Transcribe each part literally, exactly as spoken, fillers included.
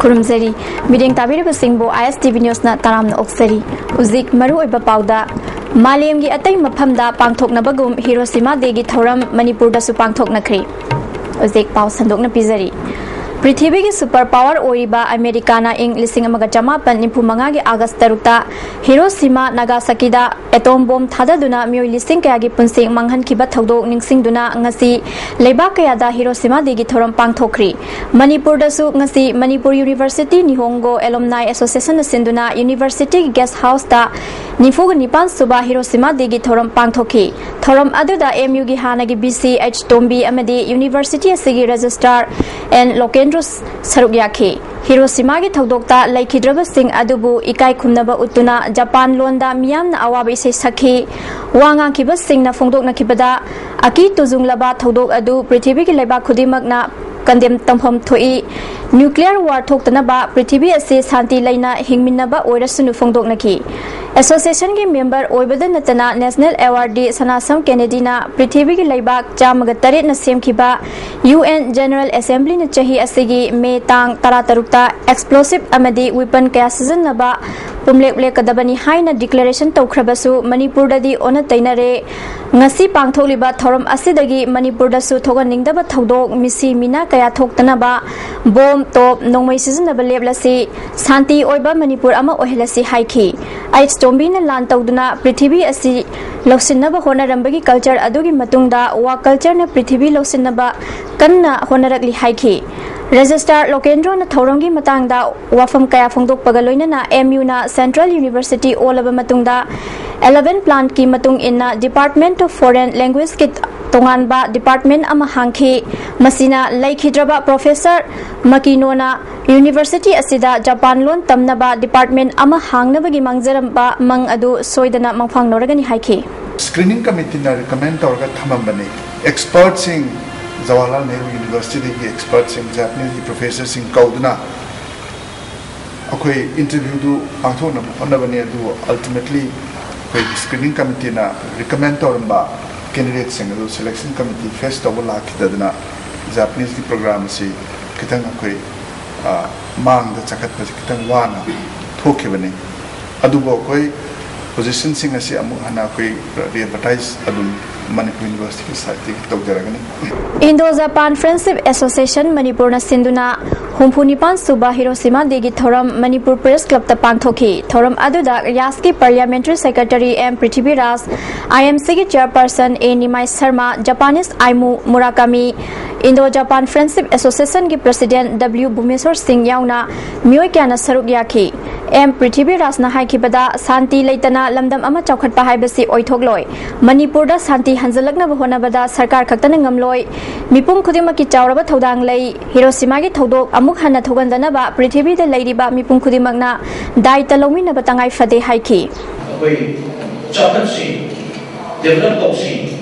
ꯈꯨꯔꯨꯝꯖꯔꯤ꯫ ꯃꯤꯠꯌꯦꯡ ꯇꯥꯕꯤꯔꯤꯕꯁꯤꯡꯕꯨ ISTV Newsꯅ ꯇꯔꯥꯝꯅ ꯑꯣꯛꯆꯔꯤ꯫ ꯍꯧꯖꯤꯛ ꯃꯔꯨꯑꯣꯏꯕ ꯄꯥꯎꯗ, ꯃꯥꯂꯦꯝꯒꯤ ꯑꯇꯩ ꯃꯐꯝꯗ ꯄꯥꯡꯊꯣꯛꯅꯕꯒꯨꯝ Hiroshima Dayꯒꯤ ꯊꯧꯔꯝ ꯃꯅꯤꯄꯨꯔꯗꯁꯨ ꯄꯥꯡꯊꯣꯛꯅꯈ꯭ꯔꯦ꯫ ꯍꯧꯖꯤꯛ ꯄꯥꯎ ꯁꯟꯗꯣꯛꯅ ꯄꯤꯖꯔꯤ꯫ ꯄ꯭ꯔꯤꯊꯤꯕꯤꯒꯤ super power ꯑꯣꯏꯔꯤꯕ ꯑꯃꯦꯔꯤꯀꯥꯅ ꯏꯪ ꯂꯤꯁꯤꯡ ꯑꯃꯒ ꯆꯃꯥꯄꯟ ꯅꯤꯐꯨ ꯃꯉꯥꯒꯤ August ꯇꯔꯨꯛꯇ Hiroshima, Nagasakiꯗ atom bomb ꯊꯥꯗꯗꯨꯅ ꯃꯤꯑꯣꯏ ꯂꯤꯁꯤꯡ ꯀꯌꯥꯒꯤ ꯄꯨꯟꯁꯤ ꯃꯥꯡꯍꯟꯈꯤꯕ ꯊꯧꯗꯣꯛ ꯅꯤꯡꯁꯤꯡꯗꯨꯅ ꯉꯁꯤ ꯂꯩꯕꯥꯛ ꯀꯌꯥꯗ Hiroshima Dayꯒꯤ ꯊꯧꯔꯝ ꯄꯥꯡꯊꯣꯛꯈ꯭ꯔꯤ꯫ ꯃꯅꯤꯄꯨꯔꯗꯁꯨ ꯉꯁꯤ ꯃꯅꯤꯄꯨꯔ University Nihongo Alumni Associationꯅ ꯁꯤꯟꯗꯨꯅ universityꯒꯤ guest houseꯇ ꯅꯤꯐꯨꯒ ꯅꯤꯄꯥꯟ ꯁꯨꯕ Hiroshima Dayꯒꯤ ꯊꯧꯔꯝ ꯄꯥꯡꯊꯣꯛꯈꯤ꯫ ꯊꯧꯔꯝ ꯑꯗꯨꯗ MUꯒꯤ ꯍꯥꯟꯅꯒꯤ VC H ꯇꯣꯝꯕꯤ ꯑꯃꯗꯤ university ꯑꯁꯤꯒꯤ registrar N ꯂꯣꯀꯦꯟꯗ꯭ꯔꯣ ꯁꯔꯨꯛ ꯌꯥꯈꯤ꯫ ꯍꯤꯔꯣꯁꯤꯃꯥꯒꯤ ꯊꯧꯗꯣꯛꯇ ꯂꯩꯈꯤꯗ꯭ꯔꯕꯁꯤꯡ ꯑꯗꯨꯕꯨ ꯏꯀꯥꯏ ꯈꯨꯝꯅꯕ ꯎꯠꯇꯨꯅ ꯖꯄꯥꯟ ꯂꯣꯟꯗ ꯃꯤꯌꯥꯝꯅ ꯑꯋꯥꯕ ꯏꯁꯩ ꯁꯛꯈꯤ꯫ ꯋꯥ ꯉꯥꯡꯈꯤꯕꯁꯤꯡꯅ ꯐꯣꯡꯗꯣꯛꯅꯈꯤꯕꯗ, ꯑꯀꯤ ꯇꯨꯖꯨꯡꯂꯕ ꯊꯧꯗꯣꯛ ꯑꯗꯨ ꯄ꯭ꯔꯤꯊꯤꯕꯤꯒꯤ ꯂꯩꯕꯥꯛ ꯈꯨꯗꯤꯡꯃꯛꯅ condemn ꯇꯧꯐꯝ ꯊꯣꯛꯏ꯫ Nuclear war ꯊꯣꯛꯇꯅꯕ ꯄ꯭ꯔꯤꯊꯤꯕꯤ ꯑꯁꯤ ꯁꯥꯟꯇꯤ ꯂꯩꯅ ꯍꯤꯡꯃꯤꯟꯅꯕ ꯑꯣꯏꯔꯁꯅꯨ ꯐꯣꯡꯗꯣꯛꯅꯈꯤ꯫ Associationꯒꯤ member ꯑꯣꯏꯕꯗ ꯅꯠꯇꯅ National Awardee ꯁꯅꯥꯁꯝ ꯀꯦꯅꯦꯗꯤꯅ ꯄ꯭ꯔꯤꯊꯤꯕꯤꯒꯤ ꯂꯩꯕꯥꯛ ꯆꯥꯝꯃꯒ ꯇꯔꯦꯠꯅ ꯁꯦꯝꯈꯤꯕ UN General Assemblyꯅ ꯆꯍꯤ ꯑꯁꯤꯒꯤ May ꯇꯥꯡ ꯇꯔꯥꯇꯔꯨꯛꯇ explosive ꯑꯃꯗꯤ weapon ꯀꯌꯥ ꯁꯤꯖꯤꯟꯅꯕ ꯄꯨꯝꯂꯦꯞ ꯂꯦꯞꯀꯗꯕꯅꯤ ꯍꯥꯏꯅ declaration ꯇꯧꯈ꯭ꯔꯕꯁꯨ ꯃꯅꯤꯄꯨꯔꯗꯗꯤ ꯑꯣꯟꯅ ꯇꯩꯅꯔꯦ꯫ ꯉꯁꯤ ꯄꯥꯡꯊꯣꯛꯂꯤꯕ ꯊꯧꯔꯝ ꯑꯁꯤꯗꯒꯤ ꯃꯅꯤꯄꯨꯔꯗꯁꯨ ꯊꯣꯛꯍꯟꯅꯤꯡꯗꯕ ꯊꯧꯗꯣꯛ, ꯃꯤꯁꯤ ꯃꯤꯅꯥ ꯀꯌꯥ ꯊꯣꯛꯇꯅꯕ, bomb, top, ꯅꯣꯡꯃꯩ ꯁꯤꯖꯤꯟꯅꯕ ꯂꯦꯞꯂꯁꯤ, ꯁꯥꯟꯇꯤ ꯑꯣꯏꯕ ꯃꯅꯤꯄꯨꯔ ꯑꯃ ꯑꯣꯏꯍꯜꯂꯁꯤ ꯍꯥꯏꯈꯤ꯫ H ꯇꯣꯝꯕꯤꯅ ꯂꯥꯟ ꯇꯧꯗꯨꯅ ꯄ꯭ꯔꯤꯊꯤꯕꯤ ꯑꯁꯤ ꯂꯧꯁꯤꯟꯅꯕ ꯍꯣꯠꯅꯔꯝꯕꯒꯤ culture ꯑꯗꯨꯒꯤ ꯃꯇꯨꯡꯗ war cultureꯅ ꯄ꯭ꯔꯤꯊꯤꯕꯤ ꯂꯧꯁꯤꯟꯅꯕ ꯀꯟꯅ ꯍꯣꯠꯅꯔꯛꯂꯤ ꯍꯥꯏꯈꯤ꯫ Registrar ꯂꯣꯀꯦꯟꯗ꯭ꯔꯣꯅ ꯊꯧꯔꯝꯒꯤ ꯃꯇꯥꯡꯗ ꯋꯥꯐꯝ ꯀꯌꯥ ꯐꯣꯡꯗꯣꯛꯄꯒ ꯂꯣꯏꯅꯅ MUꯅ Central University ꯑꯣꯜꯂꯕ ꯃꯇꯨꯡꯗ eleven plantꯀꯤ ꯃꯇꯨꯡ ꯏꯟꯅ Department of Foreign Languageꯀꯤ ꯇꯣꯉꯥꯟꯕ department ꯑꯃ ꯍꯥꯡꯈꯤ꯫ ꯃꯁꯤꯅ ꯂꯩꯈꯤꯗ꯭ꯔꯕ Professor ꯃꯀꯤꯅꯣꯅ university ꯑꯁꯤꯗ ꯖꯄꯥꯟ ꯂꯣꯟ ꯇꯝꯅꯕ department ꯑꯃ ꯍꯥꯡꯅꯕꯒꯤ ꯃꯥꯡꯖꯔꯝꯕ ꯃꯪ ꯑꯗꯨ ꯁꯣꯏꯗꯅ ꯃꯪꯐꯥꯡꯅꯔꯒꯅꯤ ꯍꯥꯏꯈꯤ꯫ Screening Committeeꯅ recommend ꯇꯧꯔꯒ ꯊꯝꯃꯝꯕꯅꯤ꯫ Expertꯁꯤꯡ, ꯖꯋꯥꯍꯔꯂꯥꯜ ꯅꯦꯍꯔꯨ Universityꯗꯒꯤ expertꯁꯤꯡ, Japaneseꯀꯤ professorꯁꯤꯡ ꯀꯧꯗꯨꯅ ꯑꯩꯈꯣꯏ interviewꯗꯨ ꯄꯥꯡꯊꯣꯛꯅꯕ ꯍꯣꯠꯅꯕꯅꯤ꯫ ꯑꯗꯨꯕꯨ ultimately ꯑꯩꯈꯣꯏꯒꯤ Screening Committeeꯅ recommend ꯇꯧꯔꯝꯕ candidateꯁꯤꯡ ꯑꯗꯨ selection committee face ꯇꯧꯕ ꯂꯥꯛꯈꯤꯗꯗꯅ Japaneseꯀꯤ program ꯑꯁꯤ ꯈꯤꯇꯪ ꯑꯩꯈꯣꯏ ꯃꯥꯡꯗ ꯆꯈꯠꯄꯁꯦ ꯈꯤꯇꯪ ꯋꯥꯅ ꯊꯣꯛꯈꯤꯕꯅꯤ꯫ ꯑꯗꯨꯕꯨ ꯑꯩꯈꯣꯏ ꯄꯣꯖꯤꯁꯟꯁꯤꯡ ꯑꯁꯤ ꯑꯃꯨꯛ ꯍꯟꯅ ꯑꯩꯈꯣꯏ ꯔꯤꯑꯦꯗꯚꯔꯇꯥꯏꯁ ꯑꯗꯨꯝ ꯃꯅꯤꯄꯨꯔ ꯌꯨꯅꯤꯚꯔꯁꯤꯇꯤꯒꯤ ꯁꯥꯏꯠꯇꯒꯤ ꯇꯧꯖꯔꯒꯅꯤ꯫ Indo Japan Friendship Association ꯃꯅꯤꯄꯨꯔꯅ ꯁꯤꯟꯗꯨꯅ ꯍꯨꯝꯐꯨ ꯅꯤꯄꯥꯟ ꯁꯨꯕ ꯍꯤꯔꯣꯁꯤꯃꯥ ꯗꯦꯒꯤ ꯊꯧꯔꯝ ꯃꯅꯤꯄꯨꯔ ꯄ꯭ꯔꯦꯁ ꯀ꯭ꯂꯕꯇ ꯄꯥꯡꯊꯣꯛꯈꯤ꯫ ꯊꯧꯔꯝ ꯑꯗꯨꯗ ꯔꯤꯌꯥꯁꯀꯤ parliamentary secretary M Prithviraj, I M ꯁꯤꯒꯤ chairperson A Nimai Sharma, Japanese Aimu Murakami, Indo Japan friendship ꯑꯦꯁꯣꯁꯤꯌꯦꯁꯟꯒꯤ ꯄ꯭ꯔꯦꯁꯤꯗꯦꯟꯠ ꯗꯕ꯭ꯂꯤꯎ ꯚꯨꯃꯦꯁꯣꯔ ꯁꯤꯡ ꯌꯥꯎꯅ ꯃꯤꯑꯣꯏ ꯀꯌꯥꯅ ꯁꯔꯨꯛ ꯌꯥꯈꯤ꯫ ꯑꯦꯝ ꯄ꯭ꯔꯤꯊꯤꯕꯤꯔꯥꯖꯅ ꯍꯥꯏꯈꯤꯕꯗ, ꯁꯥꯟꯇꯤ ꯂꯩꯇꯅ ꯂꯝꯗꯝ ꯑꯃ ꯆꯥꯎꯈꯠꯄ ꯍꯥꯏꯕꯁꯤ ꯑꯣꯏꯊꯣꯛꯂꯣꯏ꯫ ꯃꯅꯤꯄꯨꯔꯗ ꯁꯥꯟꯇꯤ ꯍꯟꯖꯤꯜꯂꯛꯅꯕ ꯍꯣꯠꯅꯕꯗ ꯁꯔꯀꯥꯔ ꯈꯛꯇꯅ ꯉꯝꯂꯣꯏ꯫ ꯃꯤꯄꯨꯝ ꯈꯨꯗꯤꯡꯃꯛꯀꯤ ꯆꯥꯎꯔꯕ ꯊꯧꯗꯥꯡ ꯂꯩ꯫ ꯍꯤꯔꯣꯁꯤꯃꯥꯒꯤ ꯊꯧꯗꯣꯛ ꯑꯃꯨꯛ ꯍꯟꯅ ꯊꯣꯛꯍꯟꯗꯅꯕ ꯄ꯭ꯔꯤꯊꯤꯕꯤꯗ ꯂꯩꯔꯤꯕ ꯃꯤꯄꯨꯝ ꯈꯨꯗꯤꯡꯃꯛꯅ ꯗꯥꯏꯇ ꯂꯧꯃꯤꯟꯅꯕ ꯇꯉꯥꯏ ꯐꯗꯦ ꯍꯥꯏꯈꯤ꯫ ꯑꯩꯈꯣꯏ ꯆꯥꯎꯈꯠꯁꯤ, ꯗꯦꯕꯂꯞ ꯇꯧꯁꯤ,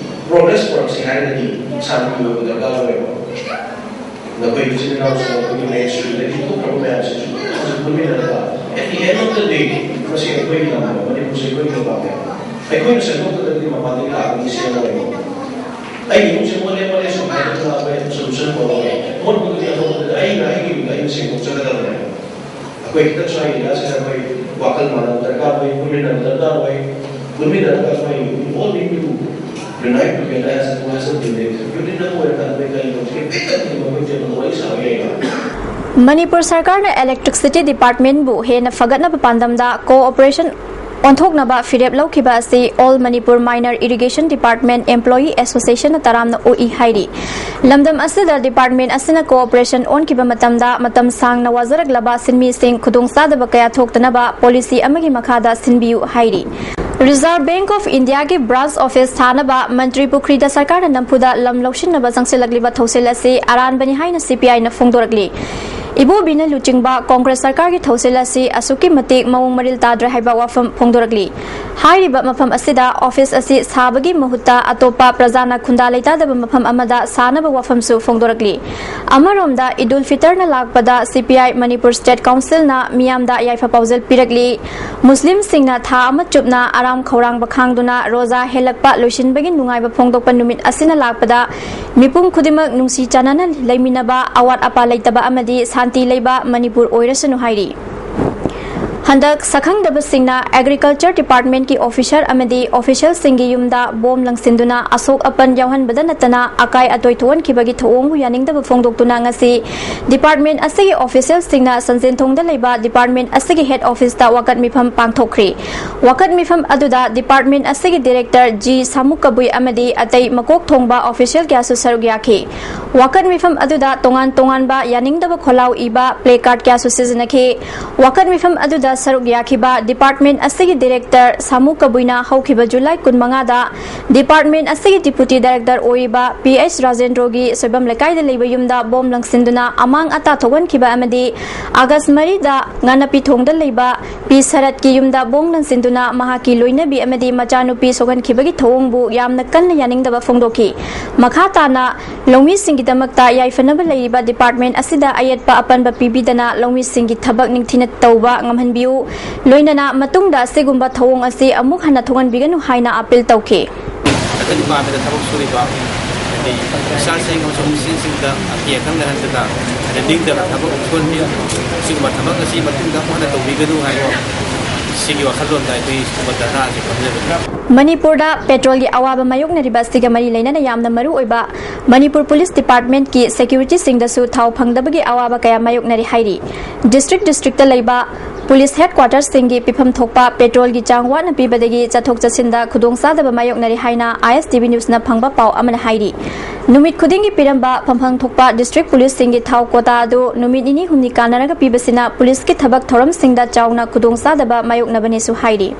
ꯄ꯭ꯔꯣꯒ꯭ꯔꯦꯁ ꯄꯨꯔꯛꯁꯤ ꯍꯥꯏꯔꯒꯗꯤ ꯁꯥꯟꯇꯤ ꯑꯣꯏꯕ ꯗꯔꯀꯥꯔ ꯑꯣꯏꯌꯦꯕ꯫ ꯅꯈꯣꯏ ꯏꯆꯤꯟ ꯏꯅꯥꯎꯁꯤꯡ ꯑꯩꯈꯣꯏꯒꯤ ꯃꯦꯟ ꯁ꯭ꯇ꯭ꯔꯤꯝꯗꯒꯤ ꯊꯣꯛꯈ꯭ꯔꯕ ꯃꯌꯥꯝꯁꯤꯁꯨ ꯍꯧꯖꯤꯛ ꯄꯨꯟꯃꯤꯟꯅꯔꯒ, at the end of the day, ꯃꯁꯤ ꯑꯩꯈꯣꯏꯒꯤ ꯂꯝꯅꯦꯕ, ꯃꯅꯤꯄꯨꯔꯁꯤ ꯑꯩꯈꯣꯏꯒꯤ ꯂꯩꯕꯥꯛꯅꯦꯕ꯫ ꯑꯩꯈꯣꯏꯅ ꯁꯦꯝꯗꯣꯛꯇ꯭ꯔꯒꯗꯤ ꯃꯄꯥꯟꯗꯒꯤ ꯂꯥꯛꯄ ꯃꯤ ꯁꯦꯝꯃꯔꯣꯏꯕ꯫ ꯑꯩꯒꯤ ꯏꯃꯨꯡꯁꯦ ꯃꯣꯠꯂꯦ ꯃꯣꯠꯂꯦ ꯁꯨꯝ ꯍꯥꯏꯔꯒ ꯑꯩꯈꯣꯏ ꯁꯣꯂꯨꯁꯟ ꯄꯨꯔꯛꯑꯣꯏ꯫ ꯃꯣꯠꯄꯗꯨꯗꯤ ꯑꯇꯣꯞꯄꯗ ꯑꯩꯅ ꯑꯩꯒꯤ ꯌꯨꯝꯗ ꯑꯩꯅ ꯁꯦꯡꯗꯣꯛꯆꯒꯗꯕꯅꯦꯕ꯫ ꯑꯩꯈꯣꯏ ꯈꯤꯇꯪ ꯁ꯭ꯋꯥꯏꯒꯤ ꯑꯦꯔꯤꯌꯥꯁꯤꯗ ꯑꯩꯈꯣꯏ ꯋꯥꯈꯜ ꯃꯥꯟꯅꯕ ꯗꯔꯀꯥꯔ ꯑꯣꯏ, ꯄꯨꯟꯃꯤꯟꯅꯕ ꯗꯔꯀꯥꯔ ꯑꯣꯏ꯫ ꯄꯨꯟꯃꯤꯟꯅꯔꯒ ꯑꯩꯈꯣꯏ we all need to unite together as a, as a village. Unity ꯑꯃ ꯑꯣꯏꯔꯀꯥꯟꯗ ꯑꯩꯈꯣꯏ ꯀꯔꯤ ꯇꯧꯁꯤꯒꯦ? ꯄꯤꯛ ꯇꯞꯅ ꯑꯩꯈꯣꯏ ꯇꯦꯕꯜꯗ ꯋꯥꯔꯤ ꯁꯥꯕ ꯌꯥꯏꯅ꯫ ꯃꯅꯤꯄꯨꯔ ꯁꯔꯀꯥꯔꯅ ꯏꯂꯦꯛꯇ꯭ꯔꯤꯛꯁꯤꯇꯤ ꯗꯤꯄꯥꯔꯠꯃꯦꯟꯕꯨ ꯍꯦꯟꯅ ꯐꯒꯠꯅꯕ ꯄꯥꯟꯗꯝꯗ ꯀꯣꯑꯣꯄꯔꯦꯁꯟ ꯑꯣꯟꯊꯣꯛꯅꯕ ꯐꯤꯔꯦꯞ ꯂꯧꯈꯤꯕ ꯑꯁꯤ All Manipur Minor Irrigation Department Employee Associationꯅ ꯇꯔꯥꯝꯅ ꯑꯣꯛꯏ ꯍꯥꯏꯔꯤ꯫ ꯂꯝꯗꯝ ꯑꯁꯤꯗ ꯗꯤꯄꯥꯔꯠꯃꯦꯟ ꯑꯁꯤꯅ ꯀꯣꯑꯣꯄꯔꯦꯁꯟ ꯑꯣꯟꯈꯤꯕ ꯃꯇꯝꯗ ꯃꯇꯝ ꯁꯥꯡꯅ ꯋꯥꯖꯔꯛꯂꯕ ꯁꯤꯟꯃꯤꯁꯤꯡ ꯈꯨꯗꯣꯡꯆꯥꯗꯕ ꯀꯌꯥ ꯊꯣꯛꯇꯅꯕ ꯄꯣꯂꯤꯁꯤ ꯑꯃꯒꯤ ꯃꯈꯥꯗ ꯁꯤꯟꯕꯤꯌꯨ ꯍꯥꯏꯔꯤ꯫ Reserve Bank of Indiaꯒꯤ branch office ꯁꯥꯅꯕ ꯃꯟꯇ꯭ꯔꯤ ꯄꯨꯈ꯭ꯔꯤꯗ ꯁꯔꯀꯥꯔꯅ ꯅꯝꯐꯨꯗ ꯂꯝ ꯂꯧꯁꯤꯟꯅꯕ ꯆꯪꯁꯤꯜꯂꯛꯂꯤꯕ ꯊꯧꯁꯤꯜ ꯑꯁꯤ ꯑꯔꯥꯟꯕꯅꯤ ꯍꯥꯏꯅ CPIꯅ ꯐꯣꯡꯗꯣꯔꯛꯂꯤ꯫ ꯏꯕꯣꯕꯤꯅ ꯂꯨꯆꯤꯡꯕ ꯀꯣꯡꯒ꯭ꯔꯦꯁ ꯁꯔꯀꯥꯔꯒꯤ ꯊꯧꯁꯤꯜ ꯑꯁꯤ ꯑꯁꯨꯛꯀꯤ ꯃꯇꯤꯛ ꯃꯑꯣꯡ ꯃꯔꯤꯜ ꯇꯥꯗ꯭ꯔꯦ ꯍꯥꯏꯕ ꯋꯥꯐꯝ ꯐꯣꯡꯗꯣꯔꯛꯂꯤ꯫ ꯍꯥꯏꯔꯤꯕ ꯃꯐꯝ ꯑꯁꯤꯗ office ꯑꯁꯤ ꯁꯥꯕꯒꯤ ꯃꯍꯨꯠꯇ ꯑꯇꯣꯞꯄ ꯄ꯭ꯔꯖꯥꯅ ꯈꯨꯟꯗꯥ ꯂꯩꯇꯥꯗꯕ ꯃꯐꯝ ꯑꯃꯗ ꯁꯥꯅꯕ ꯋꯥꯐꯝꯁꯨ ꯐꯣꯡꯗꯣꯔꯛꯂꯤ꯫ ꯑꯃꯔꯣꯝꯗ ꯏꯗꯨꯜ ꯐꯤꯇꯔꯅ ꯂꯥꯛꯄꯗ CPI Manipur State Councilꯅ ꯃꯤꯌꯥꯝꯗ ꯌꯥꯏꯐ ꯄꯥꯎꯖꯦꯜ ꯄꯤꯔꯛꯂꯤ꯫ ꯃꯨꯁꯂꯤꯝꯁꯤꯡꯅ ꯊꯥ ꯑꯃ ꯆꯨꯞꯅ ꯑꯔꯥꯝ ꯈꯧꯔꯥꯡꯕ ꯈꯥꯡꯗꯨꯅ ꯔꯣꯖꯥ ꯍꯦꯜꯂꯛꯄ ꯂꯣꯏꯁꯤꯟꯕꯒꯤ ꯅꯨꯡꯉꯥꯏꯕ ꯐꯣꯡꯗꯣꯛꯄ ꯅꯨꯃꯤꯠ ꯑꯁꯤꯅ ꯂꯥꯛꯄꯗ ꯃꯤꯄꯨꯝ ꯈꯨꯗꯤꯡꯃꯛ ꯅꯨꯡꯁꯤ ꯆꯥꯟꯅꯅ ꯂꯩꯃꯤꯟꯅꯕ, ꯑꯋꯥꯠ ꯑꯄꯥ ꯂꯩꯇꯕ ꯑꯃꯗꯤ ꯁꯥꯟꯇꯤ ꯂꯩꯕ ꯃꯅꯤꯄꯨꯔ ꯑꯣꯏꯔꯁꯅꯨ ꯍꯥꯏꯔꯤ꯫ ꯍꯟꯗꯛ ꯁꯛꯈꯪꯗꯕꯁꯤꯡꯅ ꯑꯦꯒ꯭ꯔꯤꯀꯜꯆꯔ ꯗꯤꯄꯥꯔꯠꯃꯦꯟꯠꯀꯤ ꯑꯣꯐꯤꯁꯔ ꯑꯃꯗꯤ ꯑꯣꯐꯤꯁꯤꯌꯦꯜꯁꯤꯡꯒꯤ ꯌꯨꯝꯗ ꯕꯣꯝ ꯂꯪꯁꯤꯟꯗꯨꯅ ꯑꯁꯣꯛ ꯑꯄꯟ ꯌꯥꯎꯍꯟꯕꯗ ꯅꯠꯇꯅ ꯑꯀꯥꯏ ꯑꯇꯣꯏ ꯊꯣꯛꯍꯟꯈꯤꯕꯒꯤ ꯊꯧꯑꯣꯡꯕꯨ ꯌꯥꯅꯤꯡꯗꯕ ꯐꯣꯡꯗꯣꯛꯇꯨꯅ ꯉꯁꯤ ꯗꯤꯄꯥꯔꯠꯃꯦꯟꯠ ꯑꯁꯤꯒꯤ ꯑꯣꯐꯤꯁꯤꯌꯦꯜꯁꯤꯡꯅ ꯁꯟꯖꯦꯟꯊꯣꯡꯗ ꯂꯩꯕ ꯗꯤꯄꯥꯔꯠꯃꯦꯟꯠ ꯑꯁꯤꯒꯤ ꯍꯦꯗ ꯑꯣꯐꯤꯁꯇ ꯋꯥꯀꯠ ꯃꯤꯐꯝ ꯄꯥꯡꯊꯣꯛꯈ꯭ꯔꯤ꯫ ꯋꯥꯀꯠ ꯃꯤꯐꯝ ꯑꯗꯨꯗ ꯗꯤꯄꯥꯔꯠꯃꯦꯟꯠ ꯑꯁꯤꯒꯤ ꯗꯤꯔꯦꯛꯇꯔ ꯖꯤ ꯁꯥꯃꯨ ꯀꯕꯨꯏ ꯑꯃꯗꯤ ꯑꯇꯩ ꯃꯀꯣꯛ ꯊꯣꯡꯕ ꯑꯣꯐꯤꯁꯤꯌꯦꯜ ꯀꯌꯥꯁꯨ ꯁꯔꯨꯛ ꯌꯥꯈꯤ꯫ ꯋꯥꯀꯠ ꯃꯤꯐꯝ ꯑꯗꯨꯗ ꯇꯣꯉꯥꯟ ꯇꯣꯉꯥꯟꯕ ꯌꯥꯅꯤꯡꯗꯕ ꯈꯣꯜꯂꯥꯎ ꯏꯕ ꯄ꯭ꯂꯦ ꯀꯥꯔꯗ ꯀꯌꯥꯁꯨ ꯁꯤꯖꯤꯟꯅꯈꯤ꯫ ꯋꯥꯀꯠ ꯃꯤꯐꯝ ꯑꯗꯨꯗ ꯁꯔꯨꯛ ꯌꯥꯈꯤꯕ ꯗꯤꯄꯥꯔꯠꯃꯦꯟꯠ ꯑꯁꯤꯒꯤ ꯗꯤꯔꯦꯛꯇꯔ ꯁꯥꯃꯨ ꯀꯕꯨꯏꯅ ꯍꯧꯈꯤꯕ ꯖꯨꯂꯥꯏ ꯀꯨꯟꯃꯉꯥꯗ ꯗꯤꯄꯥꯔꯠꯃꯦꯟꯠ ꯑꯁꯤꯒꯤ ꯗꯤꯄꯨꯇꯤ ꯗꯥꯏꯔꯦꯛꯇꯔ ꯑꯣꯏꯔꯤꯕ ꯄꯤ ꯑꯩꯆ ꯔꯥꯖꯦꯟꯗ꯭ꯔꯣꯒꯤ ꯁꯣꯏꯕꯝ ꯂꯩꯀꯥꯏꯗ ꯂꯩꯕ ꯌꯨꯝꯗ ꯕꯣꯝ ꯂꯪꯁꯤꯟꯗꯨꯅ ꯑꯃꯥꯡ ꯑꯇꯥ ꯊꯣꯛꯍꯟꯈꯤꯕ ꯑꯃꯗꯤ ꯑꯥꯒꯁ ꯃꯔꯤꯗ ꯉꯥꯅꯄꯤ ꯊꯣꯡꯗ ꯂꯩꯕ ꯄꯤ ꯁꯔꯠꯀꯤ ꯌꯨꯝꯗ ꯕꯣꯝ ꯂꯪꯁꯤꯟꯗꯨꯅ ꯃꯍꯥꯛꯀꯤ ꯂꯣꯏꯅꯕꯤ ꯑꯃꯗꯤ ꯃꯆꯥꯅꯨꯄꯤ ꯁꯣꯛꯍꯟꯈꯤꯕꯒꯤ ꯊꯧꯑꯣꯡꯕꯨ ꯌꯥꯝꯅ ꯀꯟꯅ ꯌꯥꯅꯤꯡꯗꯕ ꯐꯣꯡꯗꯣꯛꯈꯤ꯫ ꯃꯈꯥ ꯇꯥꯅ ꯂꯧꯃꯤꯁꯤꯡꯒꯤꯗꯃꯛꯇ ꯌꯥꯏꯐꯅꯕ ꯂꯩꯔꯤꯕ ꯗꯤꯄꯥꯔꯠꯃꯦꯟꯠ ꯑꯁꯤꯗ ꯑꯌꯦꯠꯄ ꯑꯄꯟꯕ ꯄꯤꯕꯤꯗꯅ ꯂꯧꯃꯤꯁꯤꯡꯒꯤ ꯊꯕꯛ ꯅꯤꯡꯊꯤꯅ ꯇꯧꯕ ꯉꯝꯍꯟꯕꯤꯌꯨ, ꯂꯣꯏꯅꯅ ꯃꯇꯨꯡꯗ ꯑꯁꯤꯒꯨꯝꯕ ꯊꯧꯑꯣꯡ ꯑꯁꯤ ꯑꯃꯨꯛ ꯍꯟꯅ ꯊꯣꯛꯍꯟꯕꯤꯒꯅꯨ ꯍꯥꯏꯅ ꯑꯥꯄꯤꯜ ꯇꯧꯈꯤ꯫ ꯑꯀꯟꯕ ꯄꯥꯝꯃꯤꯗ ꯊꯕꯛ ꯁꯨꯔꯤꯕ ꯍꯥꯏꯗꯤ ꯏꯆꯥꯁꯤꯡ ꯑꯃꯁꯨꯡ ꯃꯆꯤꯟꯁꯤꯡꯗ ꯑꯀꯤ ꯑꯈꯪ ꯂꯩꯍꯟꯗꯅ ꯍꯥꯏꯗꯤ ꯅꯤꯡꯗꯕ ꯊꯕꯛ ꯁꯨꯍꯟꯕꯤꯌꯨ꯫ ꯁꯤꯒꯨꯝꯕ ꯊꯕꯛ ꯑꯁꯤ ꯃꯇꯨꯡꯗ ꯑꯃꯨꯛ ꯍꯟꯅ ꯇꯧꯕꯤꯒꯅꯨ ꯍꯥꯏꯕ ꯁꯤꯒꯤ ꯋꯥꯈꯜꯂꯣꯟꯗ ꯑꯩꯈꯣꯏ ꯁꯤꯒꯨꯝꯕ ꯙꯔꯅꯥ ꯑꯁꯤ ꯐꯝꯖꯕꯅꯤ꯫ ꯃꯅꯤꯄꯨꯔꯗ ꯄꯦꯇ꯭ꯔꯣꯜꯒꯤ ꯑꯋꯥꯕ ꯃꯥꯌꯣꯛꯅꯔꯤꯕ ꯑꯁꯤꯒ ꯃꯔꯤ ꯂꯩꯅꯅ ꯌꯥꯝꯅ ꯃꯔꯨ ꯑꯣꯏꯕ ꯃꯅꯤꯄꯨꯔ ꯄꯨꯂꯤꯁ ꯗꯤꯄꯥꯔꯠꯃꯦꯟꯠꯀꯤ ꯁꯦꯀ꯭ꯌꯨꯔꯤꯇꯤꯁꯤꯡꯗꯁꯨ ꯊꯥꯎ ꯐꯪꯗꯕꯒꯤ ꯑꯋꯥꯕ ꯀꯌꯥ ꯃꯥꯌꯣꯛꯅꯔꯤ ꯍꯥꯏꯔꯤ꯫ ꯗꯤꯁꯇ꯭ꯔꯤꯛ ꯗꯤꯁꯇ꯭ꯔꯤꯛꯇ ꯂꯩꯕ ꯄꯨꯂꯤꯁ ꯍꯦꯗꯀ꯭ꯋꯥꯇꯔꯁꯤꯡꯒꯤ ꯄꯤꯐꯝ ꯊꯣꯛꯄ ꯄꯦꯇ꯭ꯔꯣꯜꯒꯤ ꯆꯥꯡ ꯋꯥꯠꯅ ꯄꯤꯕꯗꯒꯤ ꯆꯠꯊꯣꯛ ꯆꯠꯁꯤꯟꯗ ꯈꯨꯗꯣꯡꯆꯥꯗꯕ ꯃꯥꯌꯣꯛꯅꯔꯤ ꯍꯥꯏꯅ ꯑꯥꯏ ꯑꯦꯁ ꯇꯤ ꯚꯤ ꯅ꯭ꯌꯨꯁꯅ ꯐꯪꯕ ꯄꯥꯎ ꯑꯃꯅ ꯍꯥꯏꯔꯤ꯫ ꯅꯨꯃꯤꯠ ꯈꯨꯗꯤꯡꯒꯤ ꯄꯤꯔꯝꯕ ꯐꯝꯐꯝ ꯊꯣꯛꯄ ꯗꯤꯁꯇ꯭ꯔꯤꯛ ꯄꯨꯂꯤꯁꯁꯤꯡꯒꯤ ꯊꯥꯎ ꯀꯣꯇꯥ ꯑꯗꯨ ꯅꯨꯃꯤꯠ ꯅꯤꯅꯤ ꯍꯨꯝꯅꯤ ꯀꯥꯟꯅꯔꯒ ꯄꯤꯕꯁꯤꯅ ꯄꯨꯂꯤꯁꯀꯤ ꯊꯕꯛ ꯊꯧꯔꯝꯁꯤꯡꯗ ꯆꯥꯎꯅ ꯈꯨꯗꯣꯡꯆꯥꯗꯕ ꯃꯥꯌꯣꯛꯅꯕꯅꯦꯁꯨ ꯍꯥꯏꯔꯤ꯫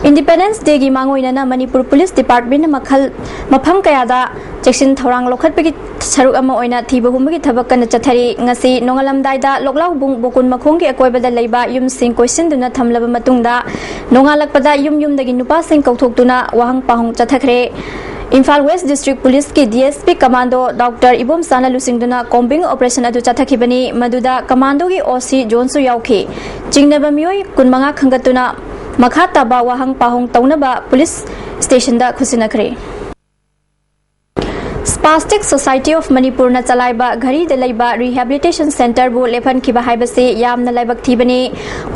ꯏꯟꯗꯤꯄꯦꯟꯗꯦꯟꯁ ꯗꯦꯒꯤ ꯃꯥꯡꯑꯣꯏꯅꯅ ꯃꯅꯤꯄꯨꯔ ꯄꯨꯂꯤꯁ ꯗꯤꯄꯥꯔꯠꯃꯦꯟꯠꯅ ꯃꯈꯜ ꯃꯐꯝ ꯀꯌꯥꯗ ꯆꯦꯛꯁꯤꯟ ꯊꯧꯔꯥꯡ ꯂꯧꯈꯠꯄꯒꯤ ꯁꯔꯨꯛ ꯑꯃ ꯑꯣꯏꯅ ꯊꯤꯕ ꯍꯨꯝꯕꯒꯤ ꯊꯕꯛ ꯀꯟꯅ ꯆꯠꯊꯔꯤ꯫ ꯉꯁꯤ ꯅꯣꯡꯉꯥꯜꯂꯝꯗꯥꯏꯗ ꯂꯣꯛꯂꯥꯎꯕꯨꯡ ꯕꯣꯀꯨꯟ ꯃꯈꯣꯡꯒꯤ ꯑꯀꯣꯏꯕꯗ ꯂꯩꯕ ꯌꯨꯝꯁꯤꯡ ꯀꯣꯏꯁꯤꯟꯗꯨꯅ ꯊꯝꯂꯕ ꯃꯇꯨꯡꯗ ꯅꯣꯡꯉꯥꯜꯂꯛꯄꯗ ꯌꯨꯝ ꯌꯨꯝꯗꯒꯤ ꯅꯨꯄꯥꯁꯤꯡ ꯀꯧꯊꯣꯛꯇꯨꯅ ꯋꯥꯍꯪ ꯄꯥꯎꯍꯪ ꯆꯠꯊꯈ꯭ꯔꯦ꯫ ꯏꯝꯐꯥꯜ ꯋꯦꯁ ꯗꯤꯁꯇ꯭ꯔꯤꯛ ꯄꯨꯂꯤꯁꯀꯤ D S P commando doctor ꯏꯕꯣꯝꯆꯥꯅ ꯂꯨꯆꯤꯡꯗꯨꯅ ꯀꯣꯝꯕꯤꯡ ꯑꯣꯄꯔꯦꯁꯟ ꯑꯗꯨ ꯆꯠꯊꯈꯤꯕꯅꯤ꯫ ꯃꯗꯨꯗ ꯀꯃꯥꯟꯗꯣꯒꯤ ꯑꯣ ꯁꯤ ꯖꯣꯟꯁꯨ ꯌꯥꯎꯈꯤ꯫ ꯆꯤꯡꯅꯕ ꯃꯤꯑꯣꯏ ꯀꯨꯟꯃꯉꯥ ꯈꯟꯒꯠꯇꯨꯅ ꯃꯈꯥ ꯇꯥꯕ ꯋꯥꯍꯪ ꯄꯥꯎꯍꯪ ꯇꯧꯅꯕ ꯄꯨꯂꯤꯁ ꯁ꯭ꯇꯦꯁꯟꯗ ꯈꯨꯠꯁꯤꯟꯅꯈ꯭ꯔꯦ꯫ Spastic Society of Manipurꯅ ꯆꯂꯥꯏꯕ ꯘꯔꯤꯗ ꯂꯩꯕ rehabilitation centreꯕꯨ ꯂꯦꯞꯍꯟꯈꯤꯕ ꯍꯥꯏꯕꯁꯤ ꯌꯥꯝꯅ ꯂꯥꯏꯕꯛ ꯊꯤꯕꯅꯤ꯫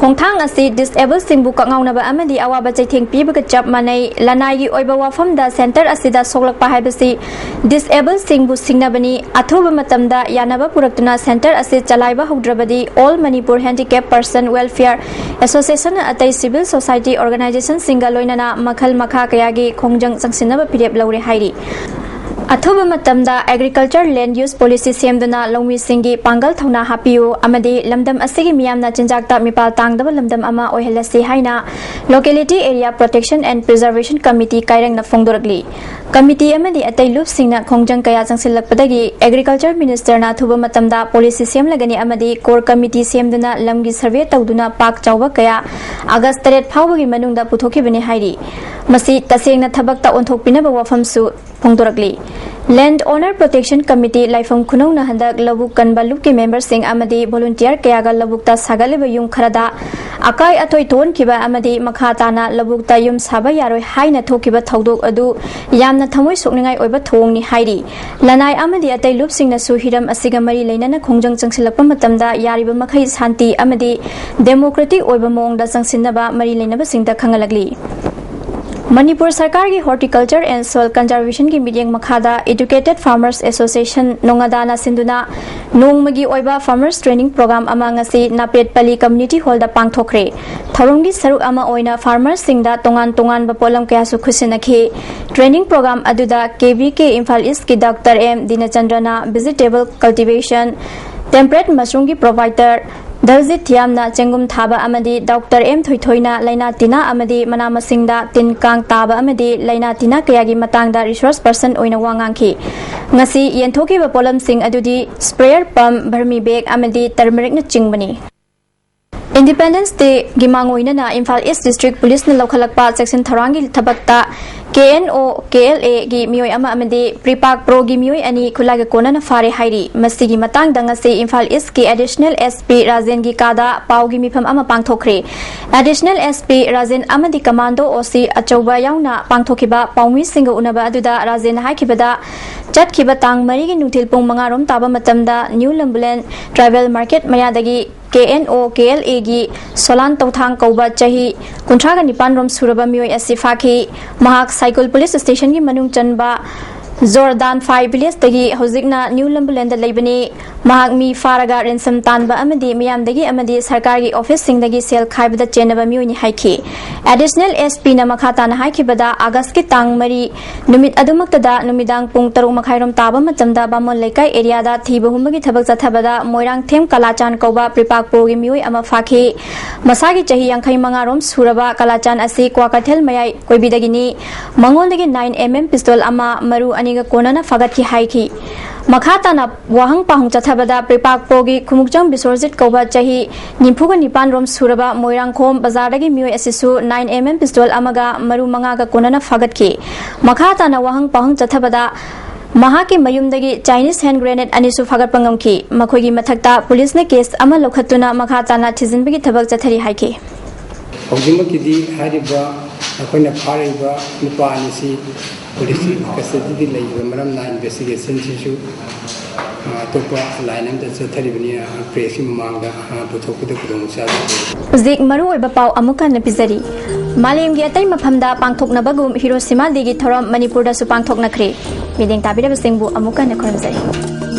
ꯈꯣꯡꯊꯥꯡ ꯑꯁꯤ disabledꯁꯤꯡꯕꯨ ꯀꯛꯉꯥꯎꯅꯕ ꯑꯃꯗꯤ ꯑꯋꯥꯕ ꯆꯩꯊꯦꯡ ꯄꯤꯕꯒ ꯆꯞ ꯃꯥꯟꯅꯩ꯫ ꯂꯅꯥꯏꯒꯤ ꯑꯣꯏꯕ ꯋꯥꯐꯝꯗ centre ꯑꯁꯤꯗ ꯁꯣꯛꯂꯛꯄ ꯍꯥꯏꯕꯁꯤ disabledꯁꯤꯡꯕꯨ ꯁꯤꯡꯅꯕꯅꯤ꯫ ꯑꯊꯨꯕ ꯃꯇꯝꯗ ꯌꯥꯅꯕ ꯄꯨꯔꯛꯇꯨꯅ centre ꯑꯁꯤ ꯆꯂꯥꯏꯕ ꯍꯧꯗ꯭ꯔꯕꯗꯤ All Manipur Handicap Person Welfare Associationꯅ ꯑꯇꯩ civil society organizationꯁꯤꯡꯒ ꯂꯣꯏꯅꯅ ꯃꯈꯜ ꯃꯈꯥ ꯀꯌꯥꯒꯤ ꯈꯣꯡꯖꯪ ꯆꯪꯁꯤꯟꯅꯕ ꯐꯤꯔꯦꯞ ꯂꯧꯔꯦ ꯍꯥꯏꯔꯤ꯫ ꯑꯊꯨꯕ ꯃꯇꯝꯗ Agriculture Land Use Policy ꯁꯦꯝꯗꯨꯅ ꯂꯧꯃꯤꯁꯤꯡꯒꯤ ꯄꯥꯡꯒꯜ ꯊꯧꯅꯥ ꯍꯥꯞꯄꯤꯌꯨ ꯑꯃꯗꯤ ꯂꯝꯗꯝ ꯑꯁꯤꯒꯤ ꯃꯤꯌꯥꯝꯅ ꯆꯤꯟꯖꯥꯛꯇ ꯃꯤꯄꯥꯜ ꯇꯥꯡꯗꯕ ꯂꯝꯗꯝ ꯑꯃ ꯑꯣꯏꯍꯜꯂꯁꯤ ꯍꯥꯏꯅ Locality Area Protection and Preservation Committee ꯀꯥꯏꯔꯪꯅ ꯐꯣꯡꯗꯣꯔꯛꯂꯤ꯫ ꯀꯃꯤꯇꯤ ꯑꯃꯗꯤ ꯑꯇꯩ ꯂꯨꯞꯁꯤꯡꯅ ꯈꯣꯡꯖꯪ ꯀꯌꯥ ꯆꯪꯁꯤꯜꯂꯛꯄꯗꯒꯤ Agriculture Ministerꯅ ꯑꯊꯨꯕ ꯃꯇꯝꯗ policy ꯁꯦꯝꯂꯒꯅꯤ ꯑꯃꯗꯤ Core Committee ꯁꯦꯝꯗꯨꯅ ꯂꯝꯒꯤ survey ꯇꯧꯗꯨꯅ ꯄꯥꯛ ꯆꯥꯎꯕ ꯀꯌꯥ August ꯇꯔꯦꯠ ꯐꯥꯎꯕꯒꯤ ꯃꯅꯨꯡꯗ ꯄꯨꯊꯣꯛꯈꯤꯕꯅꯤ ꯍꯥꯏꯔꯤ꯫ ꯃꯁꯤ ꯇꯁꯦꯡꯅ ꯊꯕꯛꯇ ꯑꯣꯟꯊꯣꯛꯄꯤꯅꯕ ꯋꯥꯐꯝꯁꯨ ꯐꯣꯡꯗꯣꯔꯛꯂꯤ꯫ Land Owner Protection Committee ꯂꯥꯏꯐꯝ ꯈꯨꯅꯧꯅ ꯍꯟꯗꯛ ꯂꯧꯕꯨꯛ ꯀꯟꯕ ꯂꯨꯞꯀꯤ memberꯁꯤꯡ ꯑꯃꯗꯤ volunteer ꯀꯌꯥꯒ ꯂꯧꯕꯨꯛꯇ ꯁꯥꯒꯠꯂꯤꯕ ꯌꯨꯝ ꯈꯔꯗ ꯑꯀꯥꯏ ꯑꯊꯣꯏ ꯊꯣꯛꯍꯟꯈꯤꯕ ꯑꯃꯗꯤ ꯃꯈꯥ ꯇꯥꯅ ꯂꯧꯕꯨꯛꯇ ꯌꯨꯝ ꯁꯥꯕ ꯌꯥꯔꯣꯏ ꯍꯥꯏꯅ ꯊꯣꯛꯈꯤꯕ ꯊꯧꯗꯣꯛ ꯑꯗꯨ ꯌꯥꯝꯅ ꯊꯃꯣꯏ ꯁꯣꯛꯅꯤꯡꯉꯥꯏ ꯑꯣꯏꯕ ꯊꯧꯑꯣꯡꯅꯤ ꯍꯥꯏꯔꯤ꯫ ꯂꯅꯥꯏ ꯑꯃꯗꯤ ꯑꯇꯩ ꯂꯨꯞꯁꯤꯡꯅꯁꯨ ꯍꯤꯔꯝ ꯑꯁꯤꯒ ꯃꯔꯤ ꯂꯩꯅꯅ ꯈꯣꯡꯖꯪ ꯆꯪꯁꯤꯜꯂꯛꯄ ꯃꯇꯝꯗ ꯌꯥꯔꯤꯕ ꯃꯈꯩ ꯁꯥꯟꯇꯤ ꯑꯃꯗꯤ democratic ꯑꯣꯏꯕ ꯃꯑꯣꯡꯗ ꯆꯪꯁꯤꯟꯅꯕ ꯃꯔꯤ ꯂꯩꯅꯕꯁꯤꯡꯗ ꯈꯪꯍꯜꯂꯛꯂꯤ꯫ ꯃꯅꯤꯄꯨꯔ ꯁꯔꯀꯥꯔꯒꯤ Horticulture and Soil Conservationꯒꯤ ꯃꯤꯠꯌꯦꯡ ꯃꯈꯥꯗ Educated Farmers Association ꯅꯣꯉꯥꯗꯥꯅ ꯁꯤꯟꯗꯨꯅ ꯅꯣꯡꯃꯒꯤ ꯑꯣꯏꯕ farmers training program ꯑꯃ ꯉꯁꯤ ꯅꯥꯄꯦꯠꯄꯂꯤ community hallꯗ ꯄꯥꯡꯊꯣꯛꯈ꯭ꯔꯦ꯫ ꯊꯧꯔꯝꯒꯤ ꯁꯔꯨꯛ ꯑꯃ ꯑꯣꯏꯅ farmerꯁꯤꯡꯗ ꯇꯣꯉꯥꯟ ꯇꯣꯉꯥꯟꯕ ꯄꯣꯠꯂꯝ ꯀꯌꯥꯁꯨ ꯈꯨꯠꯁꯤꯟꯅꯈꯤ꯫ Training program ꯑꯗꯨꯗ KVK Imphal Eastꯀꯤ Doctor M ꯗꯤꯅꯆꯟꯗ꯭ꯔꯅ vegetable cultivation, temperate mushroomꯒꯤ proprietor ꯗꯜꯖꯤꯠ ꯊꯤꯌꯥꯝꯅ ꯆꯦꯡꯒꯨꯝ ꯊꯥꯕ ꯑꯃꯗꯤ Doctor M ꯊꯣꯏꯊꯣꯏꯅ ꯂꯩꯅꯥ ꯇꯤꯟꯅꯥ ꯑꯃꯗꯤ ꯃꯅꯥ ꯃꯁꯤꯡꯗ ꯇꯤꯟ ꯀꯥꯡ ꯇꯥꯕ ꯑꯃꯗꯤ ꯂꯩꯅꯥ ꯇꯤꯟꯅꯥ ꯀꯌꯥꯒꯤ ꯃꯇꯥꯡꯗ resource person ꯑꯣꯏꯅ ꯋꯥ ꯉꯥꯡꯈꯤ꯫ ꯉꯁꯤ ꯌꯦꯟꯊꯣꯛꯈꯤꯕ ꯄꯣꯠꯂꯝꯁꯤꯡ ꯑꯗꯨꯗꯤ sprayer pump, vermi bag ꯑꯃꯗꯤ turmericꯅ ꯆꯤꯡꯕꯅꯤ꯫ Independence Dayꯒꯤ ꯃꯥꯡꯑꯣꯏꯅꯅ Imphal East District Policeꯅ ꯂꯧꯈꯠꯂꯛꯄ ꯆꯦꯛꯁꯤꯟ ꯊꯧꯔꯥꯡꯒꯤ ꯊꯕꯛꯇ KNO, KLAꯒꯤ ꯃꯤꯑꯣꯏ ꯑꯃ ꯑꯃꯗꯤ PREPAK Proꯒꯤ ꯃꯤꯑꯣꯏ ꯑꯅꯤ ꯈꯨꯠꯂꯥꯏꯒ ꯀꯣꯟꯅꯅ ꯐꯥꯔꯦ ꯍꯥꯏꯔꯤ꯫ ꯃꯁꯤꯒꯤ ꯃꯇꯥꯡꯗ ꯉꯁꯤ ꯏꯝꯐꯥꯜ ꯏꯁꯀꯤ Additional SP ꯔꯥꯖꯦꯟꯒꯤ ꯀꯥꯗ ꯄꯥꯎꯒꯤ ꯃꯤꯐꯝ ꯑꯃ ꯄꯥꯡꯊꯣꯛꯈ꯭ꯔꯦ꯫ Additional SP ꯔꯥꯖꯦꯟ ꯑꯃꯗꯤ Commando OC ꯑꯆꯧꯕ ꯌꯥꯎꯅ ꯄꯥꯡꯊꯣꯛꯈꯤꯕ ꯄꯥꯎꯃꯤꯁꯤꯡꯒ ꯎꯅꯕ ꯑꯗꯨꯗ ꯔꯥꯖꯦꯟꯅ ꯍꯥꯏꯈꯤꯕꯗ, ꯆꯠꯈꯤꯕ ꯇꯥꯡ ꯃꯔꯤꯒꯤ ꯅꯨꯡꯊꯤꯜ ꯄꯨꯡ ꯃꯉꯥ ꯔꯣꯝ ꯇꯥꯕ ꯃꯇꯝꯗ ꯅ꯭ꯌꯨ ꯂꯝꯕꯨꯂꯦꯟ ꯇ꯭ꯔꯥꯏꯕꯦꯜ ꯃꯥꯔꯀꯦꯠ ꯃꯌꯥꯗꯒꯤ K N O K L ꯑꯦꯒꯤ ꯁꯣꯂꯥꯟ ꯇꯧꯊꯥꯡ ꯀꯧꯕ ꯆꯍꯤ ꯀꯨꯟꯊ꯭ꯔꯥꯒ ꯅꯤꯄꯥꯟ ꯔꯣꯝ ꯁꯨꯔꯕ ꯃꯤꯑꯣꯏ ꯑꯁꯤ ꯐꯥꯈꯤ꯫ ꯃꯍꯥꯛ ꯁꯥꯏꯀꯨꯜ ꯄꯨꯂꯤꯁ ꯁ꯭ꯇꯦꯁꯟꯒꯤ ꯃꯅꯨꯡ ꯆꯟꯕ ꯖꯣꯔꯗꯥꯟ ꯐꯥꯏ ꯚꯤꯂꯦꯖꯇꯒꯤ ꯍꯧꯖꯤꯛꯅ ꯅ꯭ꯌꯨ ꯂꯝꯕꯨꯂꯦꯟꯗ ꯂꯩꯕꯅꯤ꯫ ꯃꯍꯥꯛ ꯃꯤ ꯐꯥꯔꯒ ꯔꯦꯟꯁꯝ ꯇꯥꯟꯕ ꯑꯃꯗꯤ ꯃꯤꯌꯥꯝꯗꯒꯤ ꯑꯃꯗꯤ ꯁꯔꯀꯥꯔꯒꯤ ꯑꯣꯐꯤꯁꯁꯤꯡꯗꯒꯤ ꯁꯦꯜ ꯈꯥꯏꯕꯗ ꯆꯦꯟꯅꯕ ꯃꯤꯑꯣꯏꯅꯤ ꯍꯥꯏꯈꯤ꯫ ꯑꯦꯗꯤꯁꯅꯦꯜ ꯑꯦꯁ ꯄꯤꯅ ꯃꯈꯥ ꯇꯥꯅ ꯍꯥꯏꯈꯤꯕꯗ, ꯑꯥꯒꯁꯀꯤ ꯇꯥꯡ ꯃꯔꯤ ꯅꯨꯃꯤꯠ ꯑꯗꯨꯃꯛꯇꯗ ꯅꯨꯃꯤꯗꯥꯡ ꯄꯨꯡ ꯇꯔꯨꯛ ꯃꯈꯥꯏꯔꯣꯝ ꯇꯥꯕ ꯃꯇꯝꯗ ꯕꯥꯃꯣꯟ ꯂꯩꯀꯥꯏ ꯑꯦꯔꯤꯌꯥꯗ ꯊꯤꯕ ꯍꯨꯝꯕꯒꯤ ꯊꯕꯛ ꯆꯠꯊꯕꯗ ꯃꯣꯏꯔꯥꯡꯊꯦꯝ ꯀꯂꯥꯆꯥꯟ ꯀꯧꯕ ꯄ꯭ꯔꯤꯄꯥꯛꯄꯨꯔꯒꯤ ꯃꯤꯑꯣꯏ ꯑꯃ ꯐꯥꯈꯤ꯫ ꯃꯁꯥꯒꯤ ꯆꯍꯤ ꯌꯥꯡꯈꯩ ꯃꯉꯥ ꯔꯣꯝ ꯁꯨꯔꯕ ꯀꯂꯥꯆꯥꯟ ꯑꯁꯤ ꯀ꯭ꯋꯥꯀꯩꯊꯦꯜ ꯃꯌꯥꯏ ꯀꯣꯏꯕꯤꯗꯒꯤꯅꯤ꯫ ꯃꯉꯣꯟꯗꯒꯤ ꯅꯥꯏꯟ ꯑꯦꯝ ꯑꯦꯝ ꯄꯤꯁꯇꯣꯜ ꯑꯃ ꯃꯔꯨ ꯑꯅꯤꯒ ꯀꯣꯟꯅꯅ ꯐꯥꯒꯠꯈꯤ ꯍꯥꯏꯈꯤ꯫ ꯃꯈꯥ ꯇꯥꯅ ꯋꯥꯍꯪ ꯄꯥꯎꯍꯪ ꯆꯠꯊꯕꯗ ꯄ꯭ꯔꯤꯄꯥꯛꯄꯨꯔꯒꯤ ꯈꯨꯃꯨꯛꯆꯝ ꯕꯤꯁꯣꯔꯖꯤꯠ ꯀꯧꯕ ꯆꯍꯤ ꯅꯤꯐꯨꯒ ꯅꯤꯄꯥꯟ ꯔꯣꯝ ꯁꯨꯔꯕ ꯃꯣꯏꯔꯥꯡꯈꯣꯝ ꯕꯖꯥꯔꯗꯒꯤ ꯃꯤꯑꯣꯏ ꯑꯁꯤꯁꯨ ꯅꯥꯏꯟ ꯑꯦꯝ ꯑꯦꯝ ꯄꯤꯁꯇꯣꯜ ꯑꯃꯒ ꯃꯔꯨ ꯃꯉꯥꯒ ꯀꯣꯟꯅꯅ ꯐꯥꯒꯠꯈꯤ꯫ ꯃꯈꯥ ꯇꯥꯅ ꯋꯥꯍꯪ ꯄꯥꯎꯍꯪ ꯆꯠꯊꯕꯗ ꯃꯍꯥꯛꯀꯤ ꯃꯌꯨꯝꯗꯒꯤ ꯆꯥꯏꯅꯤꯁ ꯍꯦꯟ ꯒ꯭ꯔꯦꯅꯦꯗ ꯑꯅꯤꯁꯨ ꯐꯥꯒꯠꯄ ꯉꯝꯈꯤ꯫ ꯃꯈꯣꯏꯒꯤ ꯃꯊꯛꯇ ꯄꯨꯂꯤꯁꯅ ꯀꯦꯁ ꯑꯃ ꯂꯧꯈꯠꯇꯨꯅ ꯃꯈꯥ ꯇꯥꯅ ꯊꯤꯖꯤꯟꯕꯒꯤ ꯊꯕꯛ ꯆꯠꯊꯔꯤ ꯍꯥꯏꯈꯤ꯫ ꯍꯧꯖꯤꯛꯃꯛꯀꯤꯗꯤ ꯍꯥꯏꯔꯤꯕ ꯑꯩꯈꯣꯏꯅ ꯐꯥꯔꯛꯏꯕ ꯅꯨꯄꯥ ꯑꯅꯤꯁꯤ ꯄꯨꯂꯤꯁꯀꯤ ꯀꯁꯇꯗꯤꯗ ꯂꯩꯕ ꯃꯔꯝꯅ ꯏꯟꯚꯦꯁꯇꯤꯒꯦꯁꯟꯁꯤꯁꯨ, ꯑ, ꯑꯇꯣꯞꯄ ꯂꯥꯏꯟ ꯑꯃꯗ ꯆꯠꯊꯔꯤꯕꯅꯤ, ꯑ, ꯄ꯭ꯔꯦꯁꯀꯤ ꯃꯃꯥꯡꯗ, ꯑ, ꯄꯨꯊꯣꯛꯄꯗ ꯈꯨꯗꯣꯡꯆꯥꯗꯕ ꯂꯩ꯫ ꯍꯧꯖꯤꯛ ꯃꯔꯨꯑꯣꯏꯕ ꯄꯥꯎ ꯑꯃꯨꯛ ꯍꯟꯅ ꯄꯤꯖꯔꯤ꯫ ꯃꯥꯂꯦꯝꯒꯤ ꯑꯇꯩ ꯃꯐꯝꯗ ꯄꯥꯡꯊꯣꯛꯅꯕꯒꯨꯝ ꯍꯤꯔꯣꯁꯤꯃꯥ ꯗꯦꯒꯤ ꯊꯧꯔꯝ ꯃꯅꯤꯄꯨꯔꯗꯁꯨ ꯄꯥꯡꯊꯣꯛꯅꯈ꯭ꯔꯦ꯫ ꯃꯤꯠꯌꯦꯡ ꯇꯥꯕꯤꯔꯕꯁꯤꯡꯕꯨ ꯑꯃꯨꯛ ꯍꯟꯅ ꯈꯨꯔꯨꯝꯖꯔꯤ꯫